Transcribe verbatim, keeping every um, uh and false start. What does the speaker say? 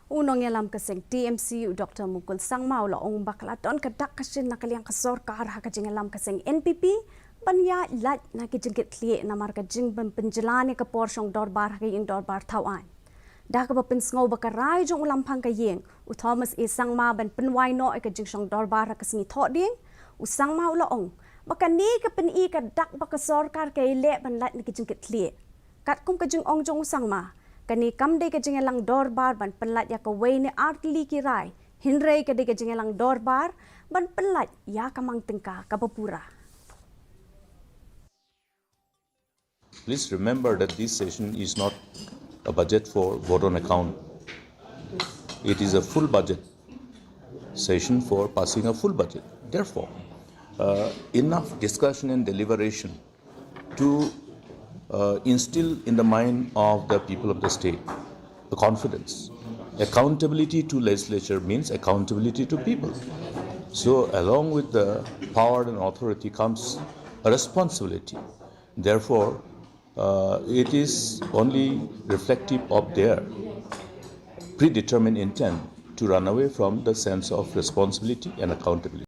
U nongïalam ka seng T M C u Doctor Mukul Sangma u la ong ba ka la don ka dak ka shin na ka liang ka sorkar ha ka jingïalam ka seng N P P ban ïaid lait na ki jingkitkhlieh namar ka jingpynjlan ïa ka por shong dorbar ha ka ïing dorbar thaw aiñ. Da kaba pynsngew ba ka rai jong u Lamphang ka ïing u Thomas A Sangma ban pynwai noh ïa ka jingshong dorbar ha ka sngi Thohdieng, u Sangma u la ong ba kane ka pyni ka dak ba ka sorkar ka ïaleh ban lait na ki jingkitkhlieh. Katkum ka jingong jong u Sangma, kane kam dei ka jingïalang dorbar ban pynlait ïa kawei ne ar tylli ki rai, hynrei ka dei ka jingïalang dorbar ban pynlait ïa ka mang tyngka kaba pura. Please remember that this session is not a budget for vote on account. It is a full budget session for passing a full budget. Therefore, uh, enough discussion and deliberation to uh, instill in the mind of the people of the state the confidence. Accountability to legislature means accountability to people. So, along with the power and authority comes a responsibility. Therefore, uh, it is only reflective of their predetermined intent to run away from the sense of responsibility and accountability.